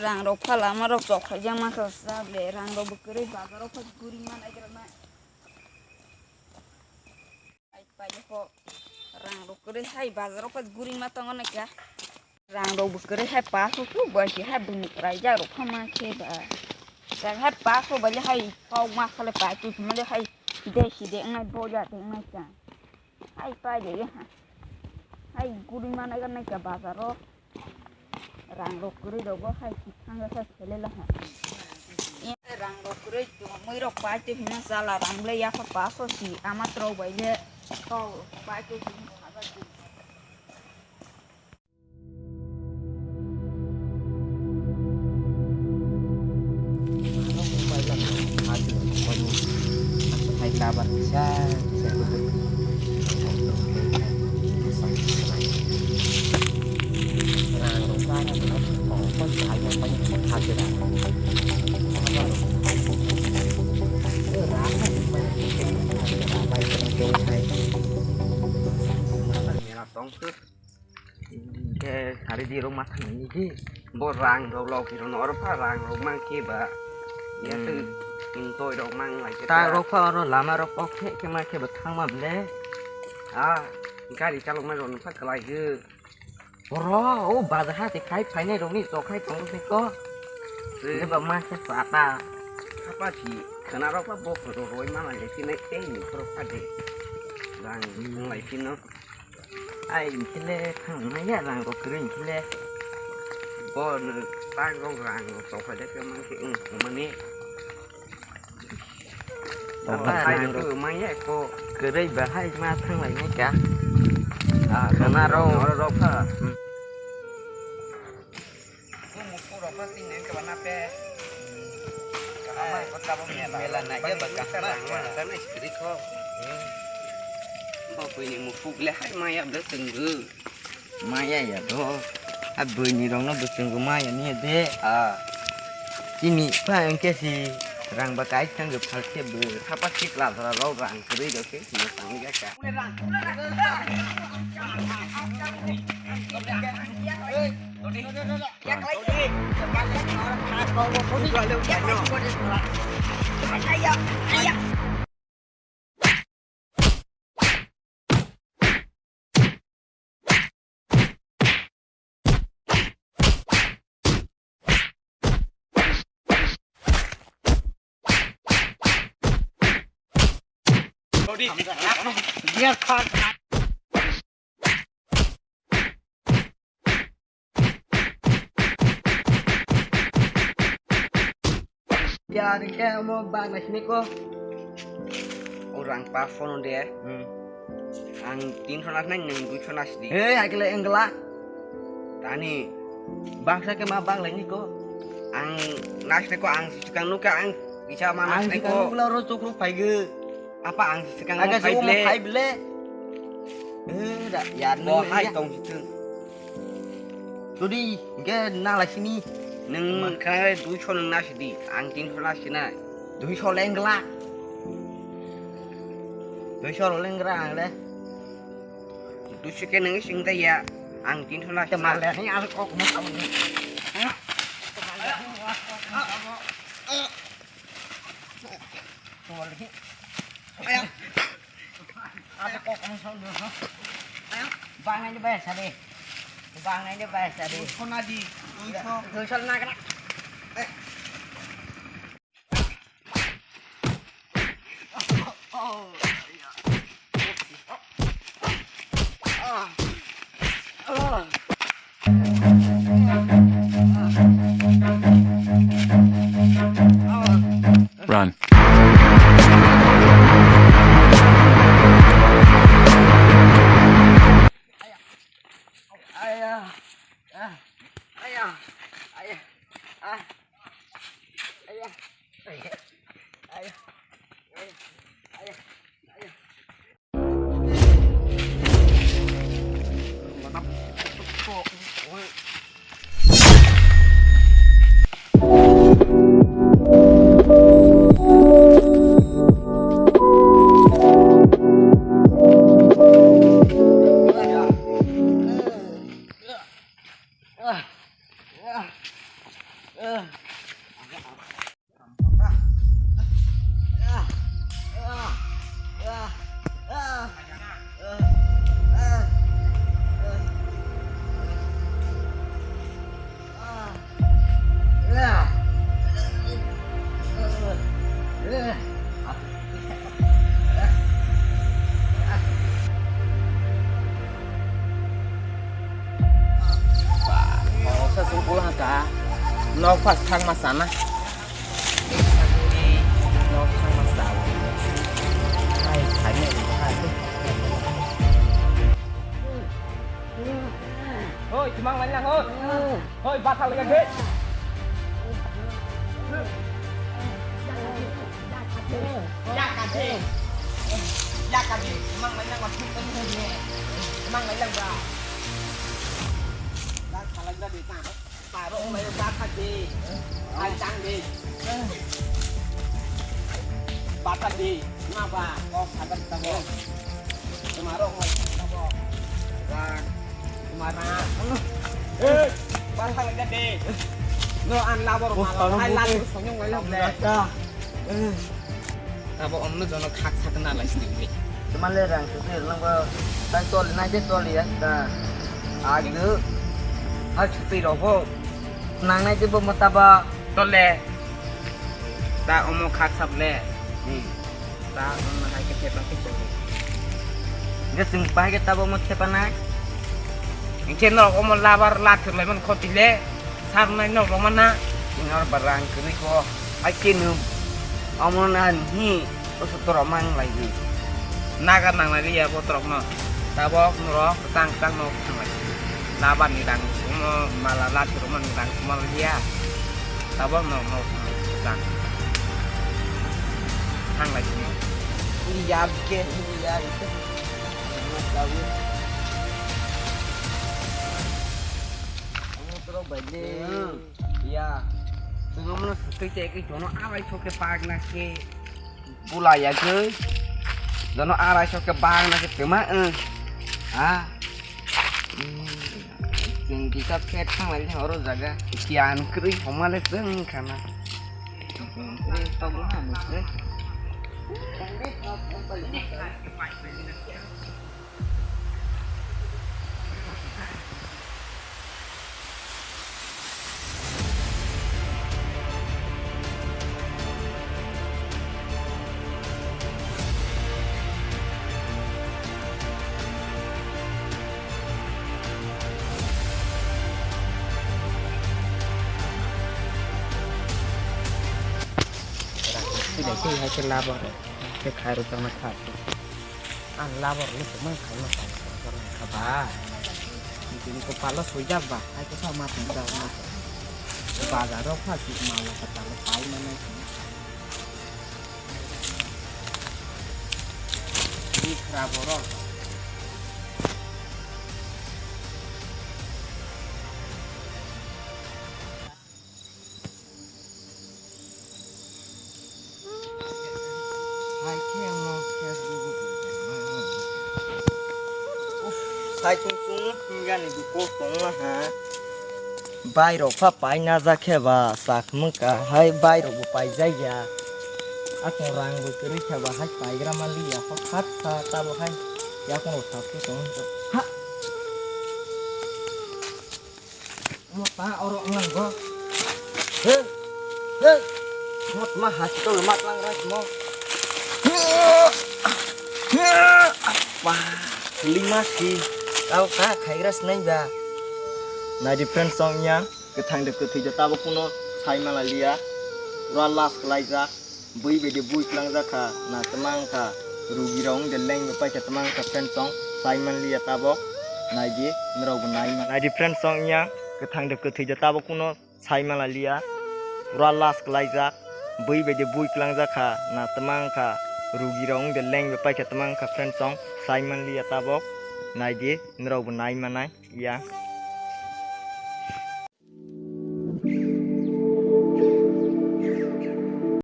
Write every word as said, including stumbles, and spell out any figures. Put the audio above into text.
Rang rok pha lama rok chok khaijak ma kha sa le, rang rok bo kwrwi bazar rok pha guri ma nai gra nai. Ai pai kho, rang rok kwrwi hai bazar rok pha guri ma tongo nai kha. Rang rok bo kwrwi hai paso su bai si hai bini kwrai jak rok pha ma khe ba. Jak hai paso bai le hai kok ma kha le pai tu ma le hai de si de ngai bo ya de ngai cha. Hai pai de ha. Hai guri ma nai gra nai kha bazar rok. Rang rok kwrwi rok bo hai si thang kha sele la ha. Rang rok kwrwi tongmwi rok pai twi hwnwi chala rang le yapha paso si ama trok bai le kok pai twi hwnwi kha ba si. Tong khe. Hingke sari di rok ma thang ni di. Bo rang rok lok iro no oro pha rang rok mang khe ba. Ya Hmm. Twi toi rok mang lai khe Ta ta. Rok pha oro lama rok kok khe khe ma khe bo thang ma ble. Ah, gari chalok nai rok no pha kwlai khe. Oro o bazar ha te khai phainai rok ni chok khai tong khe ko. Twi. Khe ba ma khe sa ta. Apa si khana rok pha bo roi ma lai khe nai tei ni rok pha de. Rang Hmm. Lai khe no. Ai, hingkhe le thang nai ya, rang rok kwrwi hingkhe le. Bo no tak rok rang rok tong phai de khe man khe wng thang mani. Bo Tamo hai kwrwi rok rok mang ya ko. Kwrwi bahai ma thang lai nai kha. Ah, khana rok. Rok rok kha. Hmm. Bo musuk rok no tin den keba na pe. Kaham ang kota bo mela. Mela na ya ba kaham ang. Kaham ang, kaham ang, istri ko. Hmm. Bo bini musuk le hai maya bwswng bo. Maya ya do. A bini rok no bwswng bo maya ni de. Ah. Tini pa ang ke si rang ba kai thang ge phal khe bo. Thapa sikla dara rok rang kwrwi rok khe sini tang ya ka. Ya, ni khe omo bang nai sini ko. O rang pa phone de. Hmm. Ang tinso nasnai, nwng duiso nasdi. He, hakile engla. Tani. Bangsa khe ma bang lai ni ko. Ang nasnai ko, ang sikang nukha, ang kisa ma ang nasnai sikang ko. Nukla ro chukru phai ge. Apa ang sikang aga phai ble. Phai ble. Eh, da, ya, bo nung hai ya. Tong situ. Todi, hingke nang lai sini. Nwng khe duiso nwng nasdi, ang tinso nasdi nai. Duiso lengla. Duiso lengla ang le. Duiso khe nwng sing da ya, ang tinso nasdi. Te mal le, ang kok mo. Ayo. Ada kok kosong dulu, ha? Ayo. Bang ini bayar sari. Bang ini bayar sari. Duiso nadi, duiso. Duiso na kena. Eh. Oh, iya. Ah. Ah. Run. Sa sung ulang ka. Nok pas thang ma sana. Nok thang ma sa. Hai, hai ne, hai. Hoi, kimang lain lang, hoi. Hoi, bathang lain lang, hoi. Ya, kaji. Ya, kaji. Kimang lain lang, waktu kan, hoi. Kimang lain lang, ba. Bathang lain lang, ba. Parok mai bathadi. Ai tangdi. Bathadi. Ma ba kok sagar tabo. Tumarok mai tabo. Ran. Tumara. Eh, bathang lagi deh. No an labor malah. Ai lalu sonyong mai lagi. Abo omno jono khak sak na lai sini. Tuma le rang sui rang ba tai toli nai de toli ya ta. Ag de. Ha sui rok bo. Nang nai de bo mata ba. Tole. Ta omo khak sap le. Hmm. Ta omo hai ke tepa ke toli. Ge sing pai ke ta bo mo tepa nai. Ingke no omo labar la thur lai man khoti le. Sar nai no romana. Inor barang kri ko. Ai ke nu. Omo na ni. Oso torok mang lai di. Naga nang lai ya bo torok no. Tabok norok tang tang no thang lai. Laban ni dang mo mala la thur man dang mal ya. Tabok no mo tang. Thang lai ni. Iya ke iya itu. Omo torok bai de. Iya. Tengok mana sutui cek itu no awai soke pag na ke. Bula ya ke. Dono arai soke bag na ke tema eh. Ha. Hmm. Jeng kita pet sang lagi oro jaga. Kian kri homale jeng kana. Eh, tabla musre. Tei hai khe labo, tei khairok tongma kha. Ang labor ni kwmang khaima kha ba. Bini kwpalo swijak ba, hai khe sama tong jak nai. Bazar rok pha si mala kwtal pai manai. Ni khra borok. Hai khe mo Facebook. Uff, sai chung chung hingani duko tongma ha. Bai rok pha pai na ja khe ba sak mung ka hai bai rok bo pai jai ya. Ako rang bo kwrwi khe ba hai pai gra ma li ya hothat sa ta bo hai ya kono thap tong ha. Mo ta oro wng go. He, he. Mo tma hospital mat lang ras mo. Apa, lima si. Tao ka khai ras nai ba. Nai di friend song ya, kethang de kethui de tabo kuno sai mala liya. Ura last lai ja. Bui bai de bui klang ja kha, na tma wng kha, rugi rok wng de leng bai pai khe tma wng kha friend song, sai man liya tabok, nai di, norok bo nai man. Nai di friend song ya, kethang de kethui de tabok kuno sai mala liya, ura last lai jak, bui bai de bui klang ja kha, na tma wng kha, rugi rok wng de leng bai pai khe tma wng kha friend song, sai man liya tabok, nai di, norok bo nai manai ya.